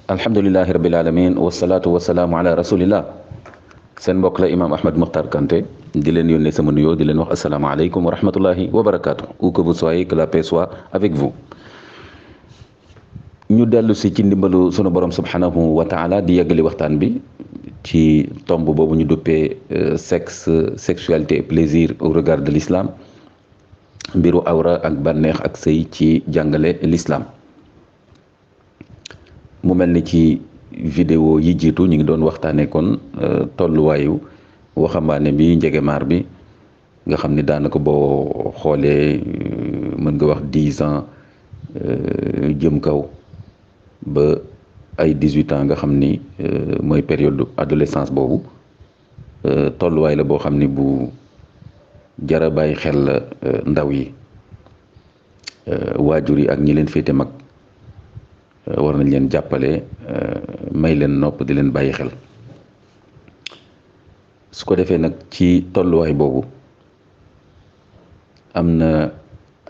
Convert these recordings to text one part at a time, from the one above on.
alhamdulilahi rabil alamin wasalaatu wasalaamu ala rasulillah. seen mbokk la imaam Ahmed Mokhtar Kanté di leen yónnee sama nuyoo di leen wax asalaamaaleykum wa rahmatullahi wa barakaatu. Où que vous soyez, que la paix soit avec vous. ñu dellu si ci ndimbalu sunu borom subhanahu wa taala di yeggali waxtaan bi ci tomb boobu ñu duppee sexe, sexualité et plaisir au regard de l'islam, mbiru awra ak bànneex ak sëy ci jàngale l'islam. mu mel ni ci vidéo yi jiitu ñu ngi doon waxtaanee kon tolluwaayu waxambaane bi njegemaar bi nga xam ni daanaka boo xoolee mën nga wax 10 ans jëm kaw ba ay 18 ans nga xam ni mooy période adolescence boobu tolluwaay la boo xam ni bu jara bàyyi xel la ndaw yi waajur yi ak ñi leen féete mag war nañ leen jàppale may leen nopp di leen bàyyi xel. su ko defee nag ci tolluwaay boobu am na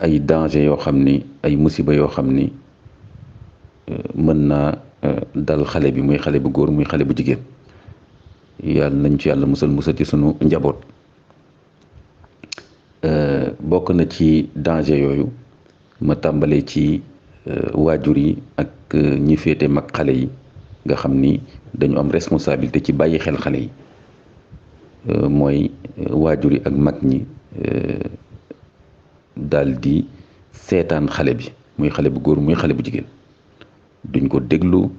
ay danger yoo xam ni ay musiba yoo xam ni mën naa dal xale bi, muy xale bu góor muy xale bu jigéen. yàlla nañ ci yàlla musal ci sunu njaboot. bokk na ci danger yooyu ma tàmbalee ci waajur yi ak ñi féete mag xale yi nga xam ni dañu am responsabilité ci bàyyi xel xale yi. mooy waajur yi ak mag ñi daal di seetaan xale bi, muy xale bu góor muy xale bu jigéen. duñ ko déglu,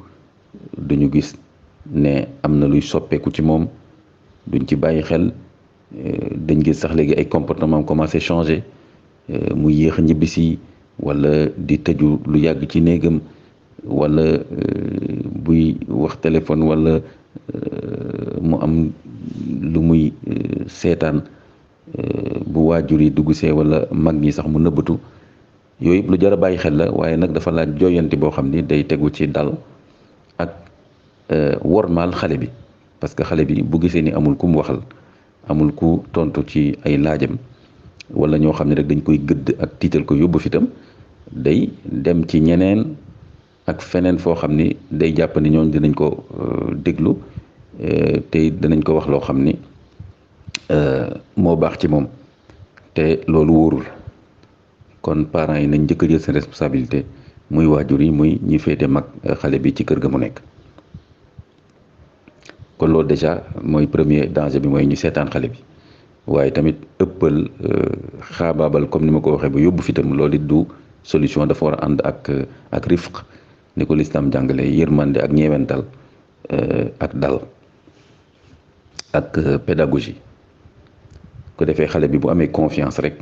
duñu gis ne am na luy soppeeku ci moom, duñ ci bàyyi xel. dañ gis sax léegi ay comportement commencé changer, mu yéex a ñibbisi wala di tëju lu yàgg ci néegam, wala buy wax téléphone wala mu am lu muy seetaan bu waajur yi dugg see wala mag ñi sax mu nëbbatu. yooyu yëpp lu jar a bàyyi xel la, waaye nag dafa laaj jooyanti boo xam ni day tegu ci dal ak wormaal xale bi. parce que xale bi bu gisee ni amul ku mu waxal, amul ku tontu ci ay laajam, wala ñoo xam ne rek dañ koy gëdd ak tiital ko yóbbu fitam, day dem ci ñeneen ak feneen foo xam ni day jàpp ni ñooñ dinañ ko déglu te dinañ ko wax loo xam ni moo baax ci moom, te loolu wóorul. kon parents yi nañ njëkk a jël seen responsabilité, muy waajur yi muy ñi féete mag xale bi ci kër ga mu nekk. kon loolu déjà mooy premier danger bi, mooy ñu seetaan xale bi. waaye tamit ëppal xaabaabal comme ni ma ko waxee ba yóbbu fitam, loolu it du solution. dafa war a ànd ak rifq, ni ko lislaam jàngale, yërmande ak ñeewental ak dal ak pédagogie. ko defee xale bi bu amee confiance rek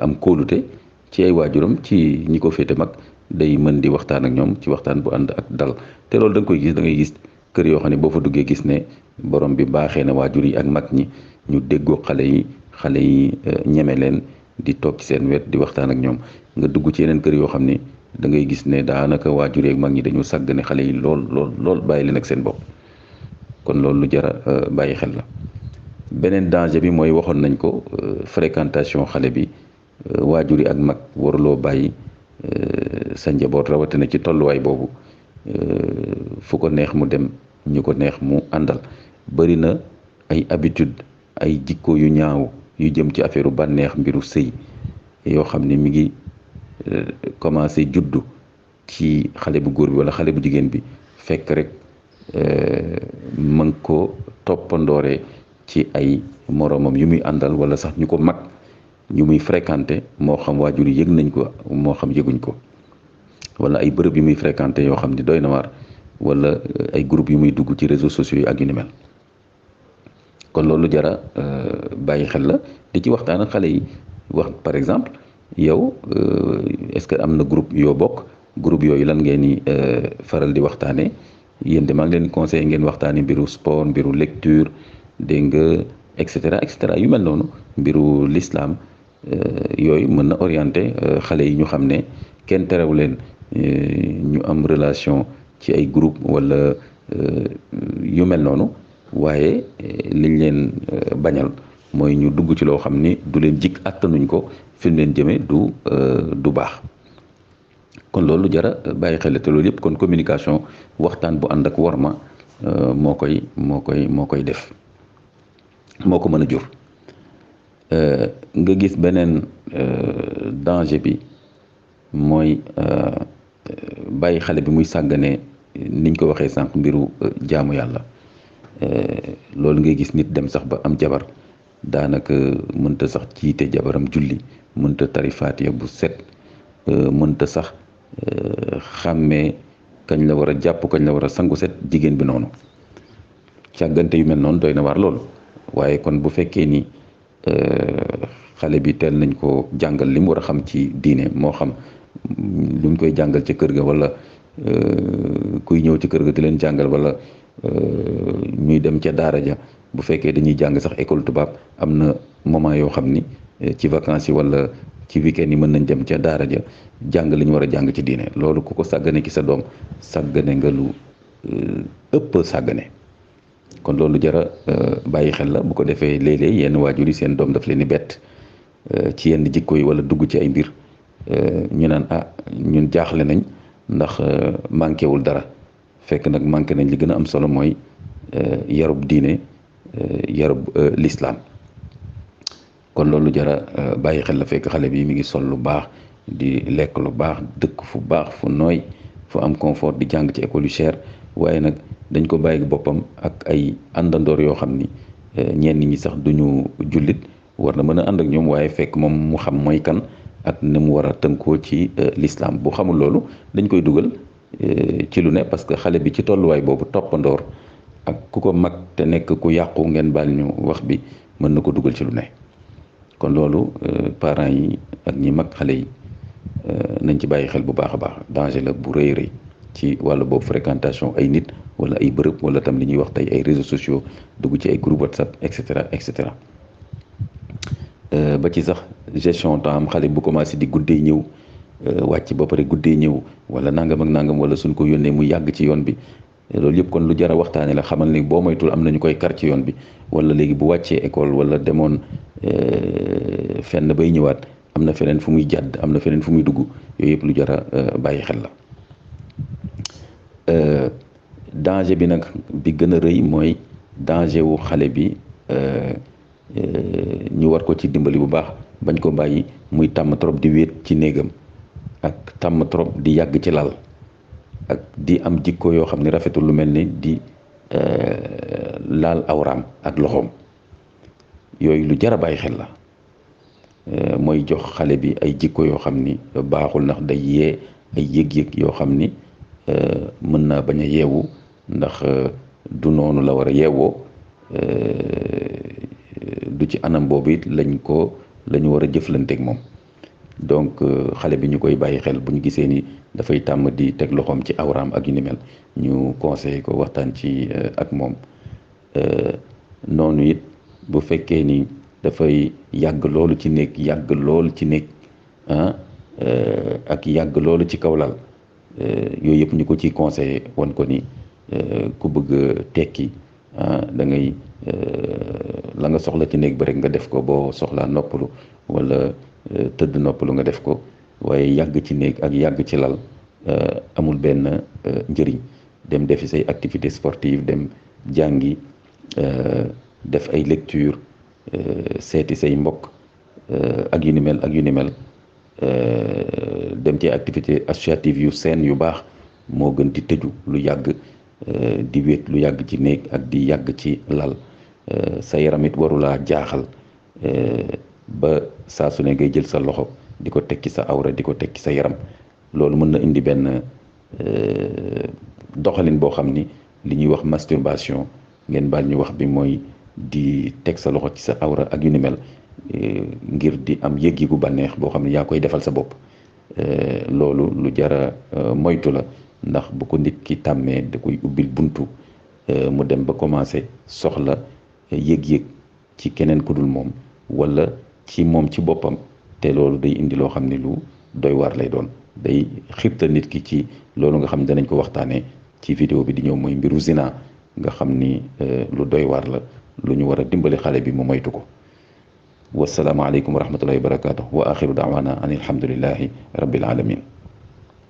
am kóolute ci ay waajuram, ci ñi ko féete mag, day mën di waxtaan ak ñoom ci waxtaan bu ànd ak dal. te loolu da nga koy gis, da ngay gis kër yoo xam ne boo fa duggee gis ne borom bi baaxee na waajur yi ak mag ñi ñu déggoo xale yi ñeme leen di toog ci seen wet di waxtaan ak ñoom. nga dugg ci yeneen kër yoo xam ni da ngay gis ne daanaka waajur yi ak mag ñi dañu sàggane xale yi lool bàyyi leen ak seen bopp. kon loolu lu jara bàyyi xel la. beneen danger bi mooy waxoon nañ ko, fréquentation xale bi. waajur yi ak mag waruloo bàyyi sa njaboot rawatina ci tolluwaay boobu fu ko neex mu dem, ñu ko neex mu àndal. bari na ay habitude, ay jikko yu ñaaw yu jëm ci affaire bànneex, mbiru sëy, yoo xam ne mi ngi commencé juddu ci xale bu góor bi wala xale bu jigéen bi, fekk rek mën ko toppandoore ci ay moroomam yu muy àndal, wala sax ñu ko mag ñu muy fréquenté, moo xam waajur yi yëg nañ ko moo xam yëguñ ko, wala ay bërëb yu muy fréquenté yoo xam ni doy na waar, wala ay groupe yu muy dugg ci réseaux sociaux yi ak yu ni mel. kon loolu jara bàyyi xel la, di ci waxtaan ak xale yi. wax par exemple yow est-ce que am na groupe yoo bokk, groupe yooyu lan ngeen ni faral di waxtaanee. yéen de maa ngi leen di conseillé ngeen waxtaanee mbiru sport, mbiru lecture, dégg nga et cetera yu mel noonu, mbiru l'islam. yooyu mën na orienté xale yi ñu xam ne kenn terew leen ñu am relation ci ay groupe wala yu mel noonu, waaye liñ leen bañal mooy ñu dugg ci loo xam ni du leen jik attanuñ ko, fi mu leen jëmee du baax. kon loolu jara bàyyi xel te loolu yëpp kon communication waxtaan bu ànd ak worma moo koy def moo ko mën a jur. nga gis beneen danger bi mooy bàyyi xale bi muy sàggane niñ ko waxee sànq mbiru jaamu yàlla. loolu ngay gis nit dem sax ba am jabar daanaka mënta sax jiite jabaram julli, mënta tari faatiya bu set, mënta sax xàmmee kañ la war a jàpp kañ la war a sangu set, jigéen bi noonu. càggante yu mel noonu doy na waar loolu. waaye kon bu fekkee ni xale bi teel nañ ko jàngal li mu war a xam ci diine, moo xam lu ñu koy jàngal ci kër ga wala kuy ñëw ci kër ga di leen jàngal, wala ñuy dem ca daara ja. bu fekkee dañuy jàng sax école tubaab, am na moment yoo xam ni ci vacances yi wala ci week-end yi mën nañ dem ca daara ja jàng li ñu war a jàng ci diine. loolu ku ko sàggane ki sa doom, sàggane nga lu ëpp sàggane. kon loolu jara bàyyi xel la. bu ko defee léeg-léeg yenn waajur yi seen doom daf leen di bett ci yenn jikko yi wala dugg ci ay mbir, ñu naan ñun jaaxle nañ ndax manqué wul dara. fekk nag manqué nañ li gën a am solo mooy yarub diine, yarub l'islam. kon loolu jara bàyyi xel la. fekk xale bi mi ngi sol lu baax, di lekk lu baax, dëkk fu baax, fu nooy, fu am confort, di jàng ci école yu cher, waaye nag dañ ko bàyyi boppam ak ay àndandoor yoo xam ni ñenn ñi sax duñu jullit, war na mën a ànd ak ñoom, waaye fekk moom mu xam mooy kan ak ni mu war a tënkoo ci l'islam. bu xamul loolu dañ koy dugal ci lu ne, parce que xale bi ci tolluwaay boobu toppandoor ak ku ko mag te nekk ku yàqu, ngeen baal ñu wax bi, mën na ko dugal ci lu ne. kon loolu parents yi ak ñi mag xale yi nañ ci bàyyi xel bu baax a baax. danger la bu rëy rëy ci wàllu boobu, fréquentation ay nit wala ay bërëb, wala tam li ñuy wax tey ay réseaux sociaux, dugg ci ay groupe WhatsApp, et cetera et cetera. ba ci sax gestion temps am, xale bu commencé di guddee ñëw, wàcc ba pare guddee ñëw, wala nangam ak nangam, wala suñ ko yónnee mu yàgg ci yoon bi. loolu yëpp kon lu jar a waxtaane la. xamal ni boo moytul am na ñu koy kar ci yoon bi, wala léegi bu wàccee école wala demoon fenn bay ñëwaat, am na feneen fu muy jàdd, am na feneen fu muy dugg. yooyu yëpp lu jar a bàyyi xel la. danger bi nag bi gën a rëy mooy danger wu xale bi ñu war ko ci dimbali bu baax, bañ ko bàyyi muy tàmm trop di wéet ci néegam, ak tàmm trop di yàgg ci lal, ak di am jikko yoo xam ne rafetul, lu mel ni di laal awraam ak loxoom. yooyu lu jar a bàyyi xel la. mooy jox xale bi ay jikko yoo xam ni baaxul, ndax day yee ay yëg-yëg yoo xam ni mën naa bañ a yeewu, ndax du noonu la war a yeewoo. du ci anam boobu it la ñu war a jëflanteeg moom. donc xale bi ñu koy bàyyi xel bu ñu gisee ni dafay tàmm di teg loxoom ci awraam ak yu ni mel, ñu conseillé ko, waxtaan ci ak moom. noonu it bu fekkee ni dafay yàgg loolu ci néeg, yàgg loolu ci néeg ak yàgg loolu ci kaw lal, yooyu yëpp ñu ko ciy conseillé won ko ni ku bëgg tekki da ngay la nga soxla ci néeg ba rek nga def ko, boo soxlaa noppalu wala tëdd noppalu nga def ko. waaye yàgg ci néeg ak yàgg ci lal amul benn njëriñ. dem defi say activité sportive, dem jàngi, def ay lecture, seeti say mbokk ak yu ni mel ak yu ni mel. dem ci activité associative yu seen yu baax, moo gën di tëju lu yàgg, di wéet lu yàgg ci néeg ak di yàgg ci lal. sa yaram it warulaa jaaxal ba saa su ne ngay jël sa loxo di ko teg ci sa awra, di ko teg ci sa yaram. loolu mën na indi benn doxalin boo xam ni li ñuy wax masturbation, ngeen baal ñu wax bi, mooy di teg sa loxo ci sa awra ak yu ni mel, ngir di am yëg-yëgu bànneex boo xam ne yaa koy defal sa bopp. loolu lu jara moytu la, ndax bu ko nit ki tàmmee da koy ubbil buntu mu dem ba commencé soxla yëg-yëg ci keneen ku dul moom, wala ci moom ci boppam. te loolu day indi loo xam ne lu doy waar lay doon. day xirtal nit ki ci loolu nga xam ne danañ ko waxtaanee ci vidéo bi di ñëw, mooy mbiru zina, nga xam ni lu doy waar la, lu ñu war a dimbali xale bi mu moytu ko. wasalaamu aleykum wa rahmatullahi wa barakatuh. wa axiru daawaana an alhamdulillahi rabbil alamin.